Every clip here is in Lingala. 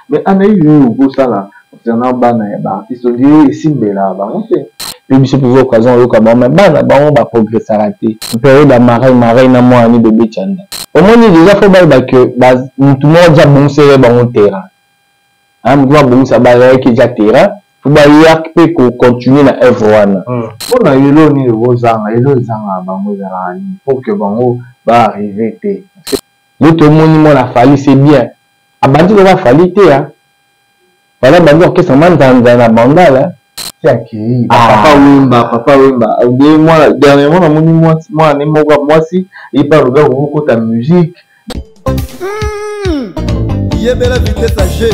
Mais analyse nini okosala concernant bana ya ba artistes? On dirait esimbelaka bango te. Mpe biso mpe occasion oyoka bango, mais bana bango baprogressaka te. Période ya marai marai na mwana ni bebe Chanda, omoni déjà faut bayeba que mutu moko deja abongisela bango terrain, mutu moko abongisa bayaki deja terrain, faut baya mpe kocontinue na œuvre wana. Mpona elo nini okozanga, elo ezangaka bango ezalaka nini pour que bango baarrive te? Yo tomoni mwana Fally, c'est bien, abandi lokola Fally te. Ya Fally abandi orchestre manzanza na Bandala. Ti akei Papa Wemba, Papa Wemba nde mwana. Dernièrement namoni mwana ne moko mwasi, ye mpe alobi akokota musique. Yebela vitesse ya G.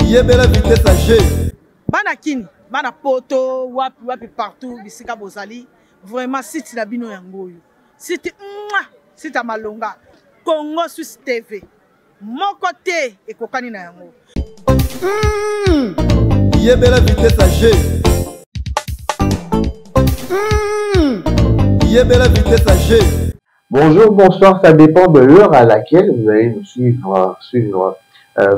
Yebela vitesse ya G. Bana Kini, bana Poto, wapi wapi, partout bisika bozali, vraiment site na bino yango oyo, site site ya malonga, Congo Suisse TV, moko te ekokani na yango. Yebela vitesse ya G. Yebela vitesse ya G. Bonjour, bonsoir, ça dépend de l'heure à laquelle vous allez nous suivre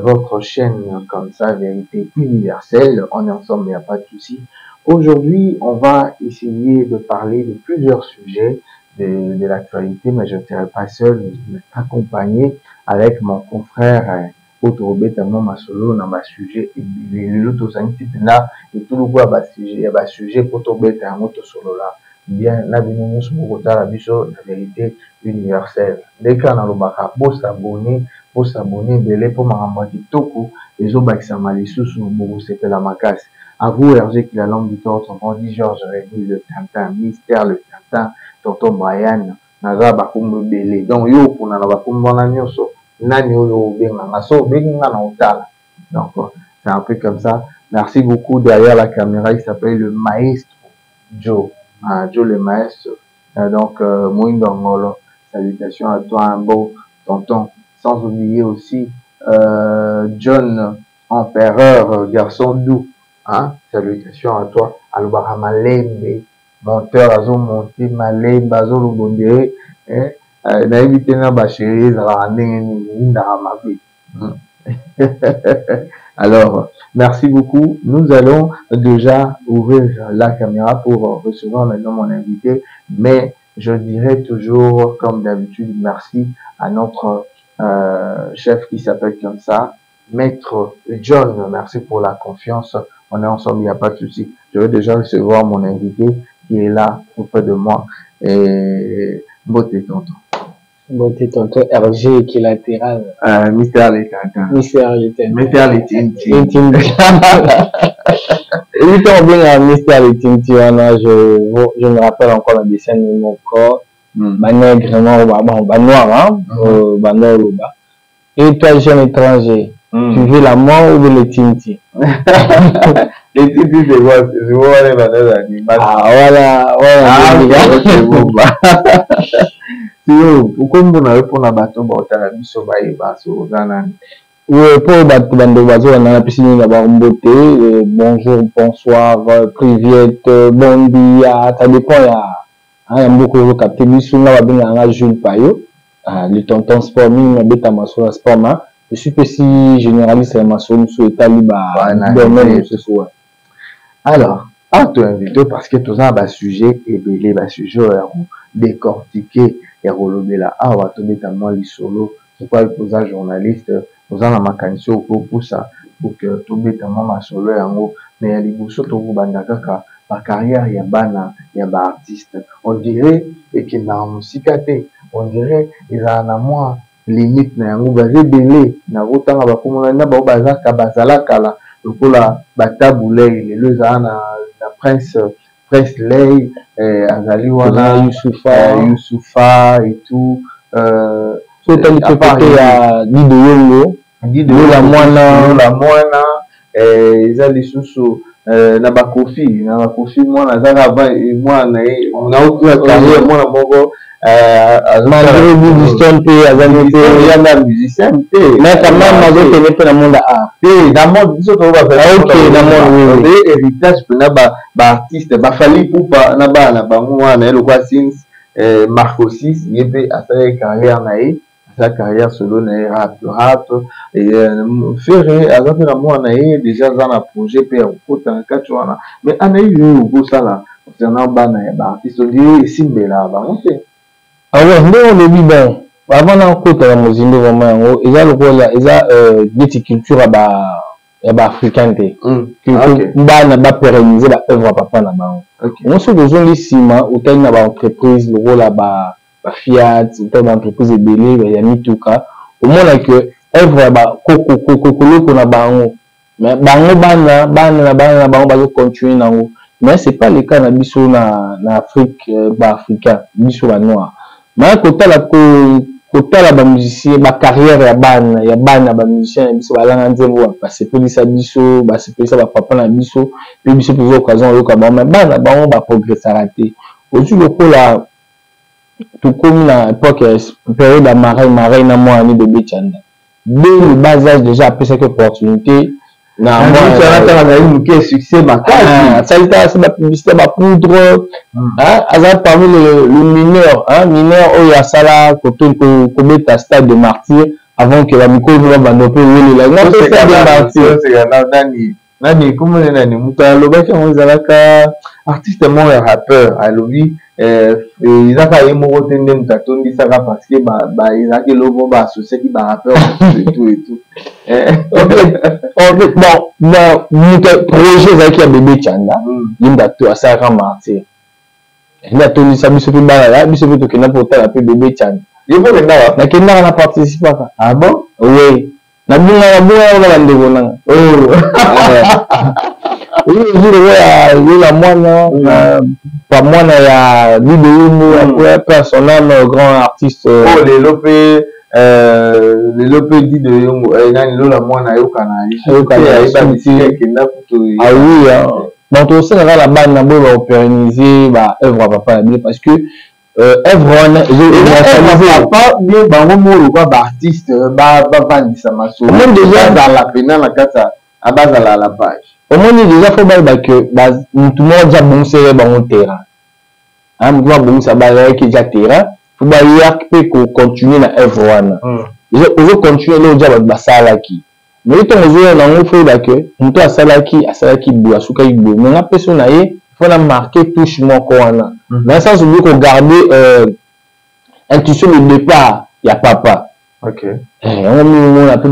votre chaîne comme ça, Vérité Universelle. On est ensemble, il n'y a pas de souci. Aujourd'hui, on va essayer de parler de plusieurs sujets de l'actualité, mais je ne serai pas seul, je vais accompagné avec mon confrère oyo tobeta masolo na basujet ebele. Lelo tozangisi mpenza etuluku ya basujet, ya basujet mpo tobeta yango, tosolola bien na bino nyonso bokotala biso na Vérité Universelle. Nde kaka nalobaka, bos'abonner, bos'abonner ebele mpo makambo ya kitoko ezobakisama lisusu, bokosepela makasi. À vous, Hergé qui la langue du tort, tonton dit Georges Rémi le Tintin, Mystère le Tintin, tonton Brian, naza bakombo ebele. Donc yo opona na bakombo wana nyonso nani oyo obenganga, so obengi nga na otala. Donc c'est un peu comme ça. Merci beaucoup. Derrière la caméra, il s'appelle le maestro Joe, ah, Joe le maestro. Donc Moindo Ngolo, salutations à toi, un beau tonton. Sans oublier aussi John Empereur, garçon doux, hein, salutations à toi. Alobaka malembe, monteur azomonte malembe, azoloba ondire eh, nayebi te na bachéri ezalaka ndenge nini, eyindaka mabe. Alors, merci beaucoup. Nous allons déjà ouvrir la caméra pour recevoir maintenant mon invité. Mais je dirais toujours, comme d'habitude, merci à notre chef qui s'appelle comme ça, Maître John. Merci pour la confiance. On est ensemble, il n'y a pas de souci. Je vais déjà recevoir mon invité qui est là auprès de moi. Et beauté, tonton. Beauté, tonton RG équilatéral. Mister le Tintin. Mister le Tintin. Mister le Tintin. Tintin. Et puis, on vient à Mister le Tintin, je me rappelle encore le dessin de mon corps. Ba nègre, non, ba, bon, ba noir, hein, ba noir, ba. Et toi, jeune étranger, tu veux la mort ou le tinti? Le tinti, c'est quoi? C'est quoi les valeurs animales? Ah, voilà. Ah, ok, bon, bah. Siyo, okombona yo mpona bato baotala biso bayeba so oza nani? Oui, pour bato bandeko bazolanda, napesi nini na bambote, bonjour, bonsoir, priviet, bon dia, ça dépend ya ya mboka oyo ozocapter biso. Nga babengaka nga Jules Payo, le tonton sport. Mingi nabeta masolo ya sport, ma je suis mpe si généraliste ya masolo mosusu etali badomaine mosusu wa. Alors, awa toinvite parce que toza na basujet ebele, basujet oyo ya kodécortiquer, ya kolobela awa. Tobeta mwa lisolo. Pourquoi oza journaliste, oza na makanisi oyo okopusa pour que tobeta mwa masolo yango. Mais ya liboso, tokobanda kaka bacarrière ya bana ya baartiste. On dirait ekendaka mosika te, on dirait ezala na mwa limite na yango. Baza ebele, nakotanga bakomona na bao bazaka bazala kala lokola baTabu Ley. Lelo ezala na Prince Ley, azali wana. Yusufa. Yusufa et tout. So otali mpe kote ya Dido Yongo. Dido Lola Mwana. Lola Mwana, eza lisusu na baKofi, na baKofi mwana azaka avant mwana na ye naoki carrière mwana moko. Malgré Livingstone mpe azali mpe. Yanga musicien te. Mais quand même azokende mpe na monde art. Te, na monde biso tokoba. Ok, na monde, oui. Héritage mpena baartiste baFally Ipupa na bana na bango wana ye lokola Sins, Marco 6, ye mpe asalaki carrière na ye. Sa carrière solo na ye, rap rap. Ferre aza mpe na mwana na ye, déjà aza na projet mpe ya kokota na kati wana. Mais analyse nini okosala concernant bana ya baartiste? On dirait esimbela bango te. Awa ndenge olobi, bon, avant nakota na mozindo vraiment, yango eza lokola eza neti culture ya baafricain te, bana bapérenniser baœuvre ya papa na bango. Ngo soki ozongi nsima, otali na baentreprise lokola baFiat, otali baentreprise ebele ya mituka, omona ke œuvre ya bakokoloko na bango, mais bango bana, bana na bana na bango bazocontinue nango. Mais c'est pas le cas na biso na Afrique, baafricain, biso banoir. Mais kotala bamusicien, bacarrière ya bana bamusicien na biso balanga nzembo, basepelisa biso, basepelisa bapapa na biso, mpe biso mpe occasion oyoka bango, mais bana bango baprogressaka te. Ozwi lokola tokomi na époque ya période ya Marai Marai na mwana ni Bebe Chanda, dès le bas âge déjà apesaki opportunité. Na azali moke, succès makasi. Asali ta asi bapublicité, bapoudre, aza parmi le mineur, mineur oyo asala kobeta Stade de Martyr avant que bamikolo mpe babanda mpe welela nga mpe Stade de Martyr. Nani nani komona nani moto alobaki yango? Ezalaka artiste moko ya rappeur, alobi ezaka ye moko te nde moto atondisaka, parce que ezalaki eloko moko baassociaki barappeur et tout et tout. Bon, moto projet ezalaki ya Bebe Chanda, ye moto asalaka Martyr, nde atondisa biso mpe bana biso mpe tokenda mpe kotala mpe Bebe Chanda. Ye mpo okendaka? Nakendaka, na participaka. Ah bon? Oui, nabungaka bungaka na bandeko nanga. Oyo lokola yola mwana pa mwana ya Lideyumbu, après paix son âme, grand artiste. Oyo lelo mpe Dido Yongo, nani, Lola mwana ayokana. Ayeba bisika ekenda kutu. Ah oui, donc tosenga na bana boyo baopérenniser baœuvre ya papa na bino, parce que œuvre wana papa bien bango moko lokwa baartiste bavandisa masolo, bazala pena na kati, bazala à la page. Omoni, déjà faut bayeba ke mutu moko déjà abongisaka bango terrain, mutu moko abongisa bayaki déjà terrain, faut baya mpe kocontinue na œuvre wana. Ozocontinue eloko déjà bato basalaki, mais ntango ozoya nango, faut oyeba ke moto asalaki boye, asukaki boye, mais nga mpe so na ye, faut na marquer touche moko wana na sens obi kogarder intuition de départ ya papa. Yango mingi mona mpe.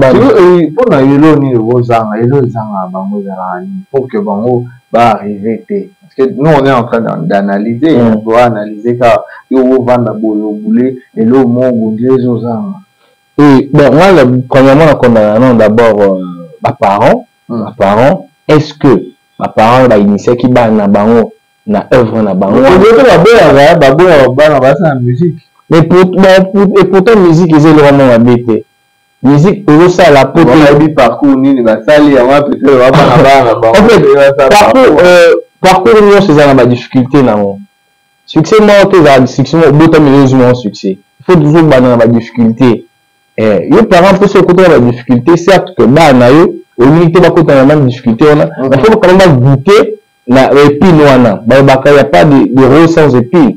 Mpona elo nini ozanga, elo ezanga bango ezalaka nini pour que bango baarrive te? Parce que nous, on est en train d'analyser, on doit analyser kaka yo ovanda boye, obule elo moko bondire ezozanga. Et bon, moi, premièrement, na condamne non d'abord baparents. Baparents, est-ce que baparents bainitiaki bana na bango na œuvre na bango? Baboyaka, baboyaka bana basala musique. Mais bon, et pourtant musique eza eloko moko mabe te. Musique ozosala po te parcours nini basali yango, peut-être bana bana bango. En fait, parcours nyonso eza na badifficulté nango. Succès moko te ezala succès moko obotami ozwi moko succès. Il faut toujours banda na badifficulté. Yo parent mpe soki okota na badifficulté, certes que bana na yo olingi te bakota na même difficulté wana, mais faut quand même bagoûter na épine wana. Balobaka ya pas de rose sans épine,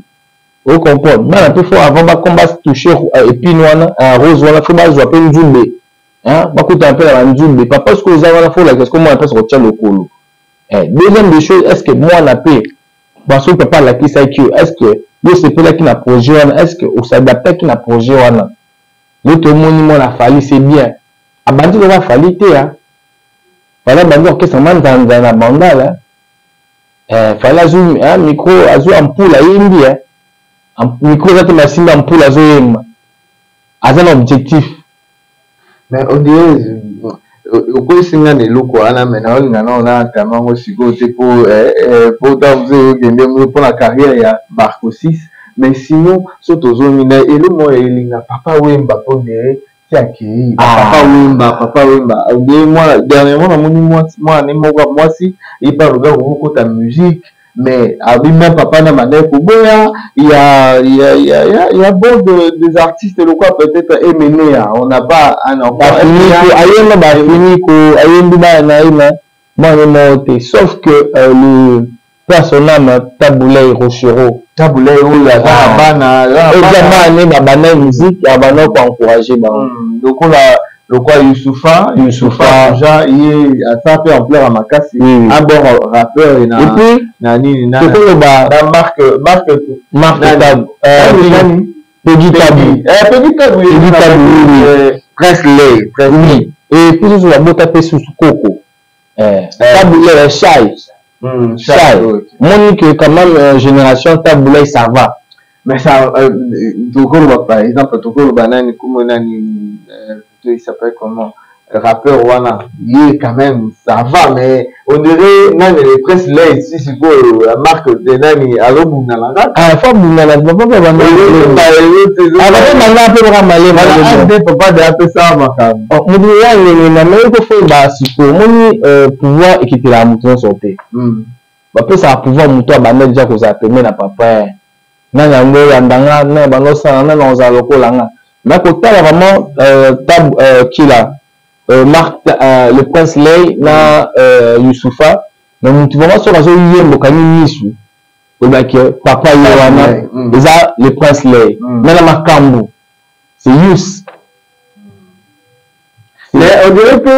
ocomprendre? Bana mpe faut avant bakoma batouche épine wana, rose wana, faut bazwa mpe nzumbe, bakutana mpe na banzumbe. Papa, soki oza wana, faut olakisa soki mwana mpesa kotia lokolo. Deuxième des choses, est ce que mwana mpe, soki papa alakisaki yo, est ce que yo osepelaki na projet wana? Est ce que osadaptaki na projet wana? Yo tomoni mwana Fally, c'est bien, abandi lokola Fally te. Fally abandi orchestre manzanza na Bandala. Fally azwi micro, azwi ampoule, ayembi. Micro eza te, masimbi ampoule, azoyemba, aza na objectif. Mais on dirait okoyisi nga na eloko wana, mais naolinga nao natama yango sikoyo te, po ntango mosusu okende mpona carrière ya Marco 6. Mais sinon, so tozongi na elo moko elinga Papa Wemba, mpo ndere ti akei Papa Wemba, Papa Wemba nde mwana. Dernièrement namoni mwana ne moko mwasi, ye mpe alobi akokokota musique, mais abima papa na bandaki koboya. Il y a bon des artistes lokwa peut-être Emeneya, on n'a pas un enfant. Ayemba bafiniko, ayembi bana na ye, mais mwana moko te, sauf que le paix à son âme, Tabu Ley Rochereau. Tabu Ley oyo aza na bana, eza bana ne babanda musique, abanda koencourage bango. Lokola Youssoupha. Youssoupha. Déjà ye aza mpe ampleur ya makasi, un bon rappeur na et puis na nini na tokoloba na Marc Marc Marc Tabu, nani? Peggy Tabu. Peggy Tabu. Peggy Tabu, oui. Prince Ley, Prince. Oui, et puis susu babota mpe susu koko Tabu Ley, Shai. Shai. Moni que quand même génération Tabu Ley, ça va. Mais ça, tokoloba par exemple, tokoloba nani, kumo nani, il s'appelle comment, rappeur wana, ye quand même ça va, mais on dirait nani, le Prince Ley, si sikoyo la marque de nani azobundana kaka. Ah, fo bundana, papa banda banda mpe kaka malema. Papa de apesa makambo. Moto ya ndenge na mai kofo basiko, omoni pouvoir ekitelaka moto nyonso te. Bapesaka pouvoir moto abanda deja kozala pembe na papa nani yango oyandanga nani banda osala nani ozala lokola nga. Mais kotala vraiment tab kila Marc, le Prince Ley na Youssoupha, mais motu vraiment soki azoyemba, okangi misu, oyebaki papa ye wana eza le Prince Ley, mais na makambo c'est Youss. Mais on dirait que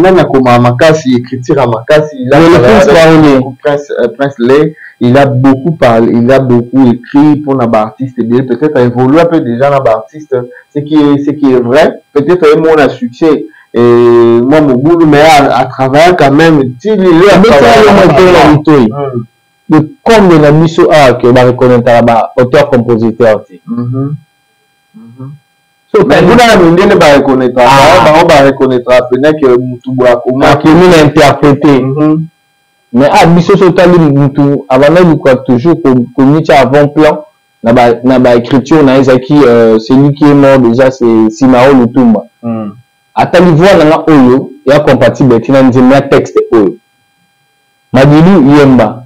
nani akoma makasi, écriture ya makasi, il a Le Prince Parolier. Prince Ley, il a beaucoup parlé, il a beaucoup écrit pour na artiste bien, peut-être a évolué un peu déjà na artiste, ce qui est vrai, peut-être un a succès et moi mobulu, mais à travers quand même ti lelo. Abetala litoi le kombe na biso awa ke bareconnaîtraka ba auteur compositeur te. Mais kuna na mindele bareconnaîtraka bango, bareconnaîtraka pena ke mutu boye akomaki. Akomi na interprété, mais a biso so otali mutu abanda luka toujours komitia avant plan na baécriture na ye, ezalaki celui qui est mort déjà, c'est Simaro Lutumba. Atali voix na nga oyo eya compatible tina nzembo ya texte oyo, Madilu yemba,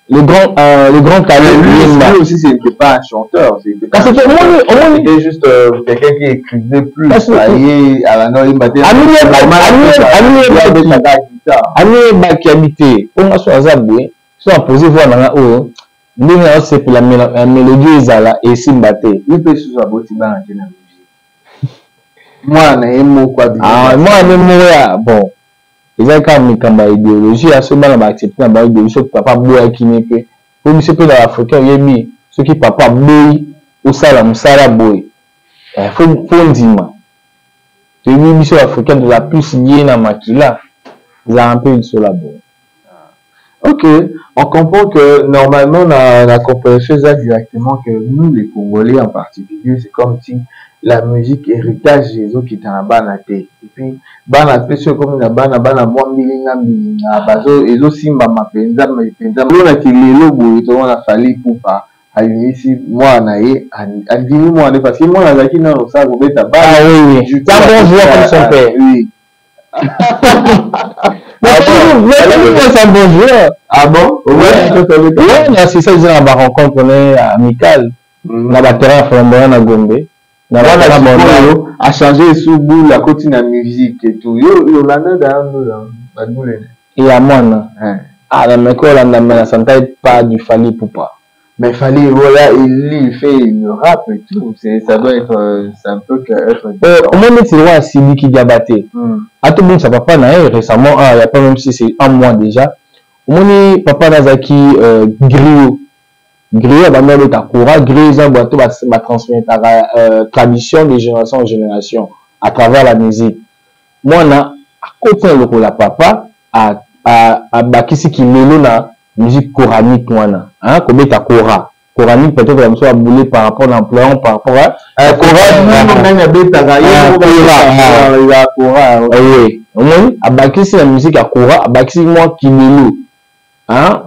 le grand Kalé. Lui, lui aussi, c'était pas un chanteur. Parce que omoni c'était juste quelqu'un qui écrivait plus. Aye, à la Amiyebaki abi te mpo nga so aza boye, so apose voix na nga oyo, ndenge aosepela ya mélodie ezala esimba te. Ye mpe susu aboti bana te na musique. Mwana na ye moko. Mwana ne moko ya bon, eza kaka mikambo ya idéologie ya so bana baaccepte na bango idéologie. Soki papa aboyaki ne mpe po biso mpe na baafricain, oyebi, soki papa aboyi osala mosala boye, fo ndima. Toyebi biso africain toza plus lié na makila, ezalaka mpe lisola boye. Ok, on comprend que normalement, la compréhension ça directement que nous, les Congolais en particulier, c'est comme si la musique héritage ezokita na bana te. Et puis, bana pe soki ekomi na bana, bana mwa mbilinga mbilinga, bazo ezosimbama mpenza mpenza. Omonaki lelo boye tomona Fally Ipupa abimisi mwana na ye, andimi mwana parce que mwana azalaki nano osala kobeta. Ah oui, c'est un bon joueur comme son père. Oui. Mais c'est un bon joueur. Ah bon? Ouais, ouais, c'est ça, ils ont une rencontre amicale. Na ba terrain flamboyant na Gombe. Na wana sikoyo achange esu boule, akoti na musique et tout. Yo yolanda da baboule. Ya mwana. Ah, mais kolanda, mais ça ne pas du Fally Ipupa. Mais Fally, voilà, il fait une rap et tout. C'est, ça doit être, ça peut que être. Omoni neti roi Sidiki Diabaté. Atobongisa papa na ye récemment, ah, y a pas même si c'est un mois déjà. Omoni papa nazaki griot. Griot abandi abeta kora. Griot eza bato batransmetaka tradition de génération en génération à travers la musique. Mwana akoti na lokola papa, abakisi kilelo na musique coranique wana, hein, kobeta kora coranique, peut-être bamosusu babule par rapport na employant, par rapport à Kora nani abetaka ye kora? Oui, omoni abakisi na musique ya kora, abakisi mwa kilelo, hein,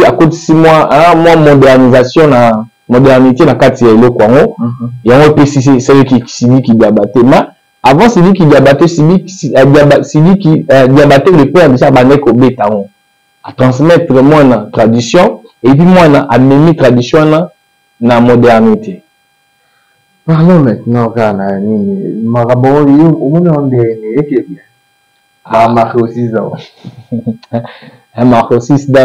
akotisi mwa modernisation na modernité na kati ya eloko yango. Yango epesi esalaki Sidiki Diabaté. Mais avant Sidiki Diabaté, Sidiki Diabaté le père déjà abandaki kobeta yango, atransmettre mwana tradition et puis mwana amemi tradition wana na modernité. Parlons maintenant kaka na nini, makambo oyo omoni yango ndenge eke bien, bamarke aussi zawa. Marco 6 da.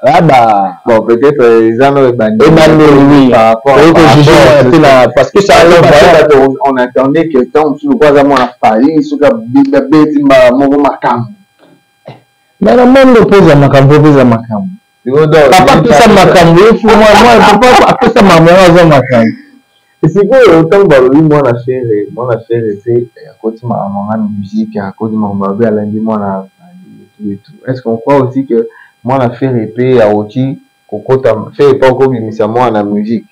Ba Bon, peut-être eza no ebandeli. Ebandeli, oui. Par rapport Oyo kojuge te na parce que ça on attendait que ntango mosusu lokola aza mwana Fally, soki abeti mbala moko makambo. Mais na monde opeza makambo, opeza makambo. Papa apesa makambo, ye fu mwana papa apesa makambo, yango aza makambo. Sikoyo ntango balobi mwana Ferre, mwana Ferre mpe akoti makambo nga musique, akoti makambo abe alandi mwana et tout et tout, est ce qu'on croit aussi que mwana Ferre mpe akoki kokota, Ferre mpe akobimisa mwana musique?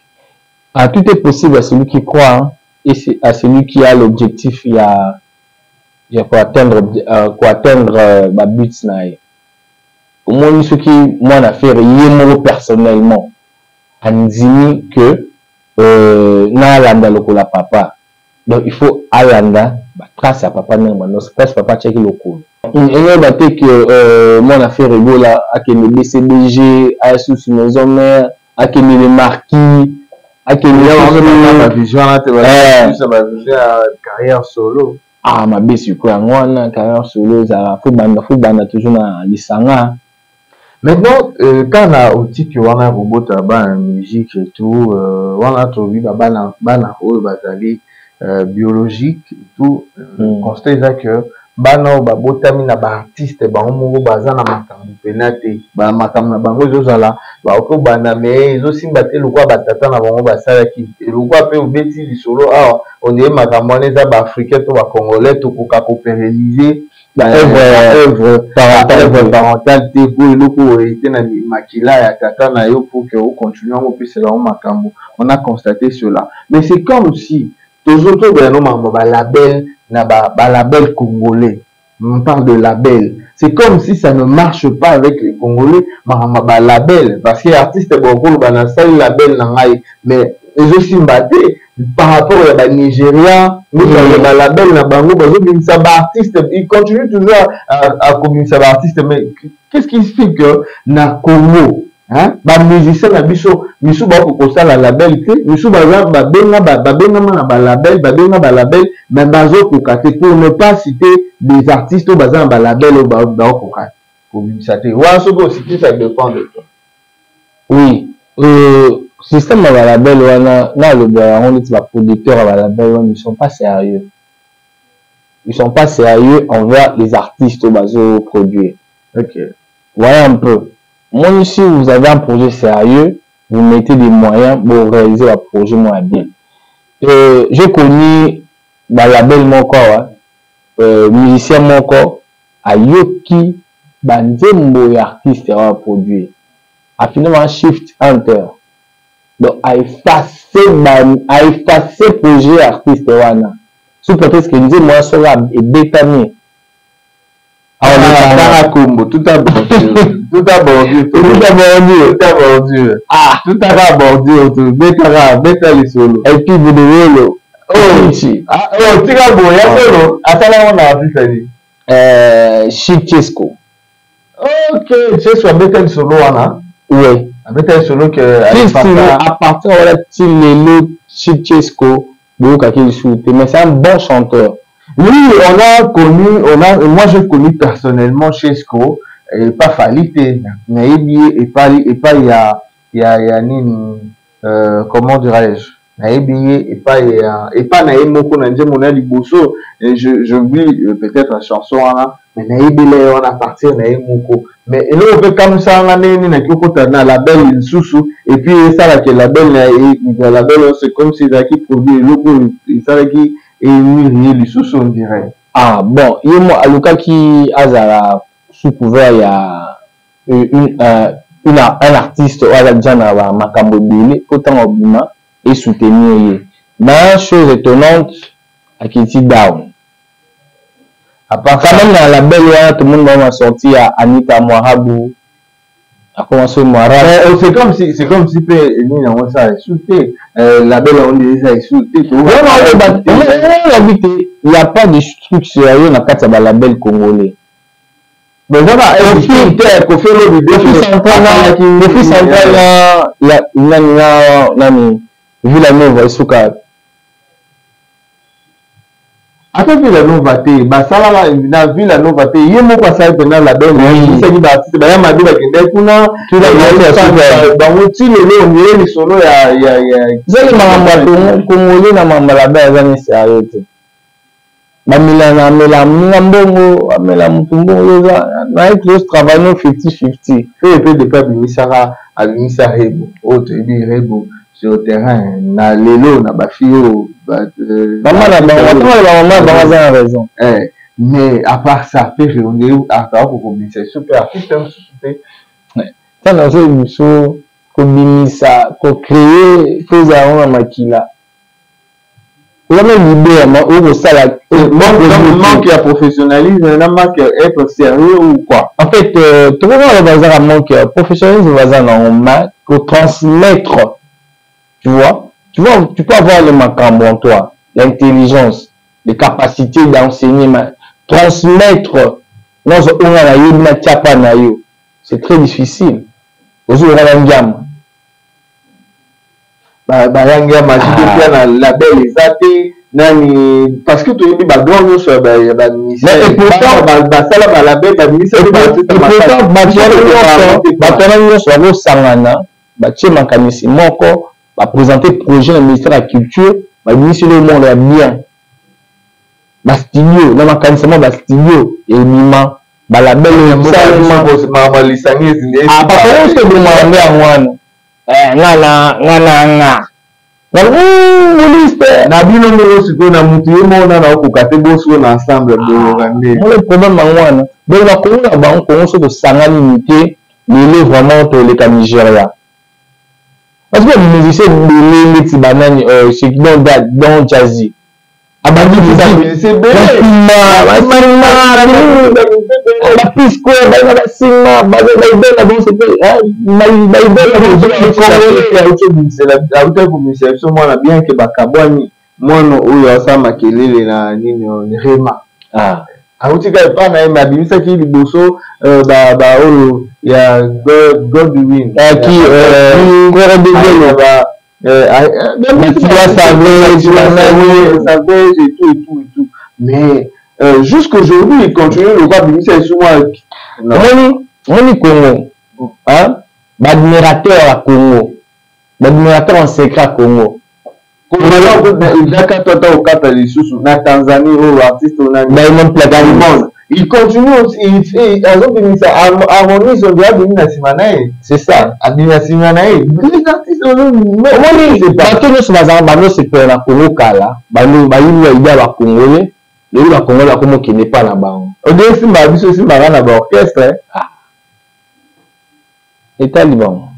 Ah, tout est possible à celui qui croit, hein, et à celui qui a l'objectif ya koatteindre babuts na ye. Omoni, soki mwana Ferre ye moko personnellement andimi que nalanda lokola papa, donc il faut alanda batrace ya papa ndenge banyonso place papa atiaki lokolo. Eyeba te ke mwana Ferre Gola akende BCBG, aya susu Maison Mère, akende le Marquis, akende Bavision wana te, bavision ya carrière solo. Ah, mabe. Sikoyo yango wana carrière solo ezalaka, faut banda toujours na lisanga. Maintenant, kaka na otiki wana ya kobota bana musique et tout, wana tolobi babana, bana oyo bazali biologique et tout, constat eza que bana oyo babotami na baartiste bango moko baza na makambo pena te. Makambo na bango ezozala bakobanda, mais ezosimba te lokola batata na bango basalaki. Lokola mpe obeti lisolo awa, ondeye makambo wana eza baafricain to bacongolais tokoka kopérenniser œuvre parentale te, po eloko oyo ete na makila ya tata na yo pour que ocontinue yango, opesela yango makambo. On a constaté cela, mais c'est comme si tozotobela no makambo balabel na balabel congolais. On parle de label, c'est comme si ça ne marche pas avec les Congolais, makambo balabel, parce que artiste bokoloba nasali label na ngai, mais ezosimba te par rapport ya banigérien ya balabel na bango bazobimisa baartiste, il continue toujours à kobimisa baartiste. Mais qu'est-ce qui fait que na Congo, hein, bamusicien na biso misu bakoki kosala label te, misu baza babenga, babengama na balabel, babenga balabel, mais bazokoka te, pour ne pas citer des artistes oyo baza na balabel oyo bakokoka kobimisa te wana? Soki ocité, ça dépend de toi. Oui, système ya balabel wana, nalobela yango neti baproducteur ya balabel wana, ils sont pas sérieux, ils sont pas sérieux envers les artistes oyo bazoproduire. Voyez un peu, moi, si vous avez un projet sérieux, vous mettez des moyens pour réaliser le projet moi bien. J'ai connu balabel moko awa, musicien moko ayoki banzembo ya artiste awa produire, afinalement shift enter, donc aefface projet ya artiste wana sous prétexte que nzembo wana soki ebetami. Kaka kombo tout a bordure, tout a bordure. Tout a bordure. Tout a bordure. Ah. Tout a bordure, betaka, beta lisolo. Et puis Budewolo. Oh, ah, oh, tika boye ya solo, asala ngo na artiste nini? Chic Chesco. Ok, Chesco abeta lisolo wana. Oui. Abeta lisolo ke à partir wana ti lelo, Chic Chesco boyokaki lisusu te, mais c'est un bon chanteur. Oui, on a connu, moi j'ai connu personnellement Chesco, et pas Fally te, nayebi ye epai ya nini, comment dirais-je, nayebi ye epai na ye moko na nzembo na liboso, j'oublie peut-être la chanson wana, mais nayebela ye wana à partir na ye moko. Mais eloko mpe kamwisaka ndenge nini naki okota na label lisusu, et puis esalaki label na label oyo, c'est comme si ezalaki produit eloko oyo esalaki emiri ye lisusu, on dirait. Ah bon, ye mo alukaki azala sous couvert ya un artiste oyo aza déjà na bamakambo ebele mpo ntango abima esoutenir ye. Mais chose étonnante, akiti down. À part quand même na label wana, tomoni bango basorti ya Anita Mwarabu, akoma so Mwarabu. C'est comme si mpe nini yango esa esu te, label yango nde eza esu te. Olobi te, il y a pas de truc sérieux na kati ya balabel congolais. Kofi olobi. Kofi Central na nani na nani, Villanova esuka. Ata Villa Nova te, basalaka na Villa Nova te, ye moko asali mpenza label, abimisaki baartiste baya mabe, bakendaki kuna bango ti lelo ondire lisolo ya Ezali makambo ya Congolais na makambo ya label, aza ni sérieux te. Bamela amela moninga mbongo, amela motu mbongo, yo oza naye tozo travaille no 50-50. Pe mpe depuis abimisaka, abimisa Rebo oyo toyebi, Rebo sur terrain na lelo na bafille oyo. Mama na bango, atanga bamama na bango, aza na raison. Mais à part ça, Ferre ondire akaka kokobimisa lisusu mpe artiste mosusu te. Ntango nazoyebi biso kobimisa, kocréer, fo ezala yango na makila. Oza na idée oyo kosala. Manque ya professionnalisme na manque ya être sérieux ou quoi? En fait, tokoki koloba ezaka manque ya professionnalisme, baza nango, mais kotransmettre, tu vois, tu peux avoir le makambo en toi, l'intelligence, les capacités d'enseigner, mais transmettre nyonso oyo nga nayebi natia pa na yo, c'est très difficile. Ozoyoka na ngiama. Bayangi ya majidopia na label eza te nani, parce que toyebi bagrand nyonso ya bamusicien basala balabel, babimisa. Bato wana nyonso bakosangana, batie makanisi moko, baprésente projet na ministère ya Culture, babimisi le monde ya bien, bastudio na makanisi moko, bastudio ebima, balabel esalema. Lisangi. Bakongo ebomaka nde yango wana. Nga na nga na nga moliste. Na bino moko sikoyo, na mutu ye moko nana okoka te, bosiko na ensemble boloka nde. Mole problème yango wana. Donc na Kongo na bango, Kongo so tosangani nini te, lelo vraiment toleka Nigeria, parce que musicien ebele neti banani, don Jazzy abandi nsima, bapisco baza basima, baibela bango, baibela. Auta kobimisa biso mwana, bien ke bakabwani, mwana oyo asala makelele na nini, Rema, auti kaka epai na ye, me abimisaki liboso baoyo ya Godwin. Qui Savage et tout et tout et tout, mais jusqu'aujourd'hui il continue lokwa abimisa esu mwa. Omoni, omoni Congo, baadmirateur ya Congo, baadmirateur en secret ya Congo. Ezaka to ata okata lisusu na Tanzanie oyo artiste onani. Diamond Platinum, il continue aussi, azobimisa harmonie, on dirait abimi na nsima na ye. C'est ça. Abimi na nsima na ye, les artistes. Omoni, bato nyonso bazala bando sepela na Congo kala, bando bayini baide ya bacongolais, lelo bacongolais bakoma okende epa na bango. Ode esimbaka biso, esimbaka na baorchestre. Etali bango.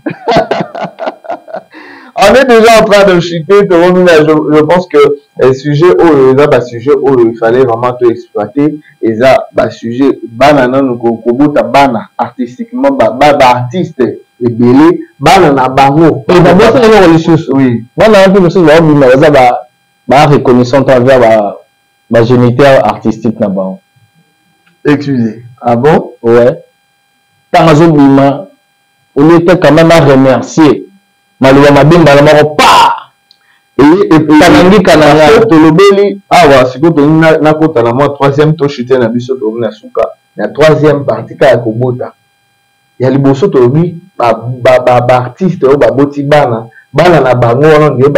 On est déjà en train de chuter, je pense que le sujet oyo eza basujet oyo il fallait vraiment to exploiter, eza basujet bana nanu kobota bana artistiquement, baartiste ebele bana na bango. Babosana eloko lisusu. Oui. Bana wana mpe mosusu baobima, baza bareconnaissant envers bagéniteur artistique na bango. Excusez, ah bon? Ouais, ntango azobima, au lieu te quand même aremercier, maloba mabe mbala moko pa kanangi kananga. Tolobeli awa sikoyo, tolingi nakota na mwa troisième, tochute na biso, tolobi na suka na troisième partie kaka ya kobota. Ya liboso tolobi baartiste oyo baboti bana, bana na bango wana nde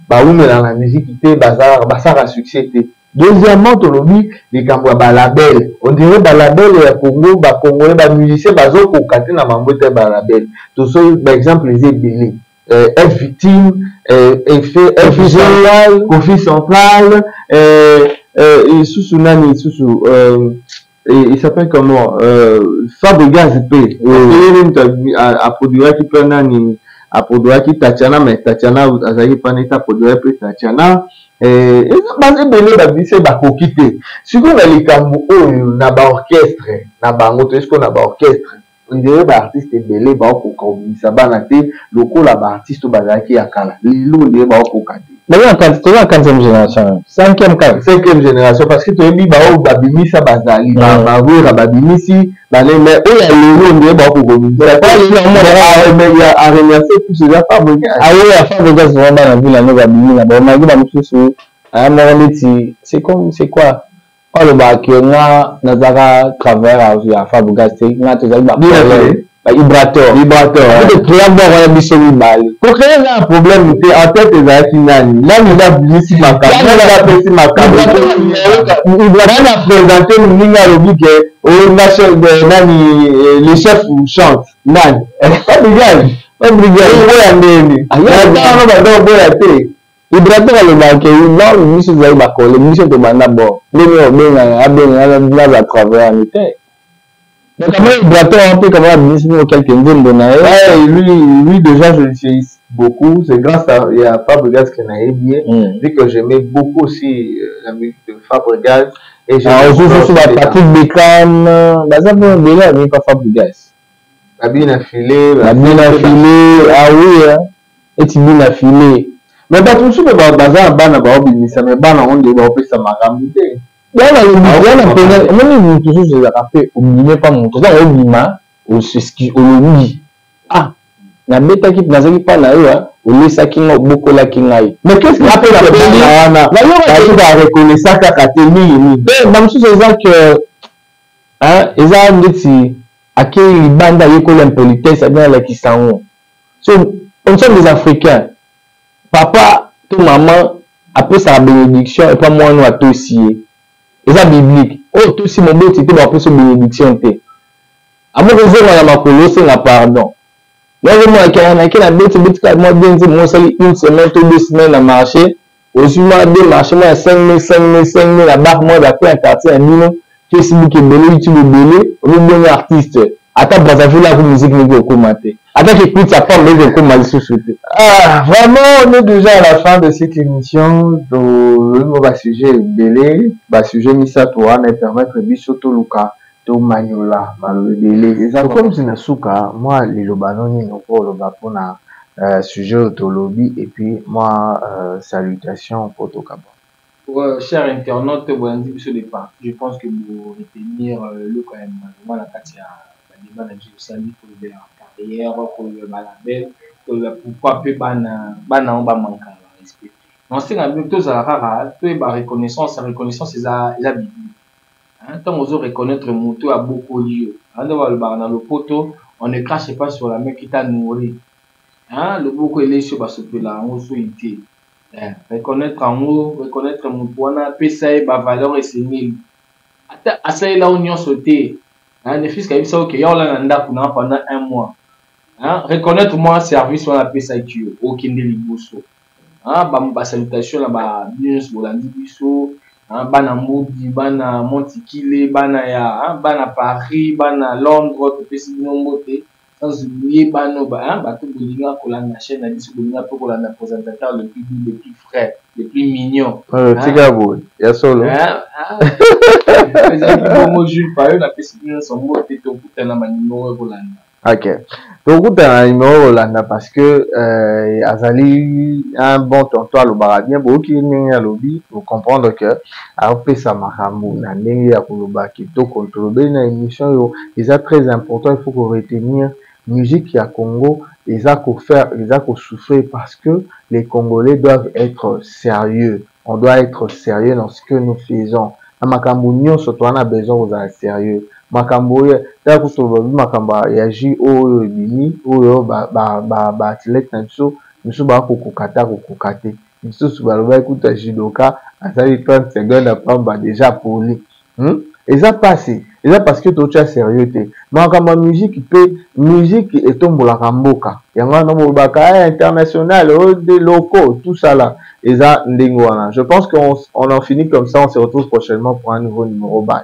bawumela na musique te, basalaka succès te. Deuxièmement, tolobi likambo ya balabel, on dirait balabel ya Congo, bacongolais bamusicien bazokoka te na mambo ete balabel. Toso baexemple eza ebele: F Victime, Effet Central, Kofi Central, lisusu nani lisusu, il s'appelle comment, Fabregas mpe, ye moto aproduiraki mpe nani, aproduiraki Tatiana, mais Tatiana azalaki mpa neti aproduiraki mpe Tatiana. Eza baza ebele, babise bakoki te. Sikoyo na likambo oyo na baorchestre na bango, toyei sikoyo na baorchestre, on dirait baartiste ebele baokoka kobimisa bana te lokola baartiste oyo bazalaki ya kala. Lelo on dirait baokoka te. Toza na quatrième génération, cinquième kaka. Cinquième génération, parce que toyebi baoyo babimisa bazali bawera, babimisi bane, mais oyo ya lelo on dirait baokoka kobimisa. Aremercier plus eza Fabregas. Aoyo Fabregas vraiment, bana ville yango babimi na bango, malgré bamosusu aya moko neti c'est comme, c'est quoi. Alobaka ke nga nazalaka travailleur ya Fabregas te, nga tozali ba ba Ibrator. Ibrator. To créer bord wana biso mibale. Ko créer eza na problème te, en tête ezalaki nani? Nani nde abimisi makambo? Nani nde apesi makambo? Ibrator. Nani a présenter moninga alobi ke oyo nga chef nani le chef chante? Nani? Fabregas. Fabregas. Oboya ndeni. Wana banda oboya te. Ibrator alobaka ke non, biso tozali ba collègue, biso tobanda bord. Ndenge obengaka abengaka naza travailleur ni te. Donc quand même Ibrator wana mpe quand même abimisi bino quelques nzembo na ye. Ouais, lui déjà je le félicite beaucoup, c'est grâce à ya Fabregas que nayebi ye, vu que j'aimais beaucoup aussi la musique de Fabregas et j'aimais Ah, ozusu beaucoup ba aussi Patrick Beckham, baza mpe ebele abimi pa Fabregas. Babina filet, Babina filet, ah oui, hein. Eti bina filet. Mais bato mosusu mpe baza na bana baobimisa, mais bana yango nde baopesa makambo te. Wana wana mpenza omoni moto mosusu ezalaka mpe obime pa moto ntango obima olobi ah nabetaki nazalaki mpa na yo, olesaki ngai, obokolaki ngai. Mais qu'est-ce que Après, fait napeli- bana wana Nayoka bato bareconnaissa kaka te mingi mingi? Mpe bamosusu eza ke hein, eza ndeti akei libanda ayekoli impolitesse abina alakisa yango. So nous sommes des Africains, papa to mama apesaka bénédiction epa mwana oyo atosi ye, eza biblique. Oyo otosi moboti te, bapesi bénédiction te, amoko ozonga na makolo osenga pardon. Nazomonaki nake na beti beti kaka mwa bien nzembo osali une semaine to 2 semaines na marché, ozwi mwa deux marché mwa ya 5000 5000 5000 na bar mwa bape ya quartier na bino, Facebook ebele, YouTube ebele, omibongi artiste. Ata Brazzaville ako musique ndenge okóma te, ata kekuti ya pamba eke okóma lisusu te. Ah, vraiment, on est déjà à la fin de cette émission. Tolobi basujet ebele, basujet misato wana epermettre biso toluka tomanyola maloba ebele. Eza tokomisi na suka. Mwa liloba no nini okoloba mpona sujet oyo tolobi, et puis mwa salutation mpo tokaba? Ouais, cher internaute, bolandi biso de partout, je pense que vous retenir eloko ya malonga na kati ya badébat na biso tosali, kolobela carrière, kolobela balabel, koloba pourquoi mpe bana bana yango bamanka na barespect. Naosenga bino tozala kaka toyeba reconnaissance. Reconnaissance eza biblique. Ntango ozo reconnaître moto oyo abokoli yo, nde balobaka na lopoto: "On ne crache pas sur la main qui t'a nourri." Loboko elesi oyo basopela yango soyi te. Reconnaître yango, reconnaître moto wana, apesa ye bavaleur esengeli, ata asalela yo nyonso te, ne fût-ce ayebisa oke ya olala na ndako na pendant un mois, reconnaître mwa service wana apesaki yo, okende liboso. Basalutation na babino nyonso bolandi biso, bana Mbudi, bana Montikile, bana ya bana Paris, bana Londres, topesi bino mbote. Sans oublier bano bato bolinga kolanda chaîne na biso, bolinga mpe kolanda présentateur le plus doux, le plus frais, le plus mignon. Tika boye ya solo. Ezalaki bongo Jules Payo, napesi bino nyonso mbote, tokutana banimero ekolanda. Ok, tokutana na numéro kolanda parce que azali un bon tonton, alobaka bien. Boyoki ndenge alobi, comprendre que aopesa makambo na ndenge ya koloba kitoko. Tolobeli na émission oyo eza très important. Il faut ko retenir musique ya Congo eza kofaire, eza kosouffrir parce que les Congolais doivent être sérieux. On doit être sérieux dans ce que nous faisons. Na makambo nyonso toza na besoin kozala sérieux. Makambo oyo tala kutu tolobi, makambo ya J oyo ebimi oyo, baathlète na biso misusu bakokoka te, akokoka te. Misusu balobaki kuta judoka azali 30 secondes apamba déjà poli. Eza mpasi, eza parce que totya sérieux te makambo ya musique. Mpe musique etombolaka mboka, yango wana bolobaka international de locaux, tout ça là, eza ndenge wana. Je pense qu'on on en finit comme ça. On se retrouve prochainement pour un nouveau numéro. Bye.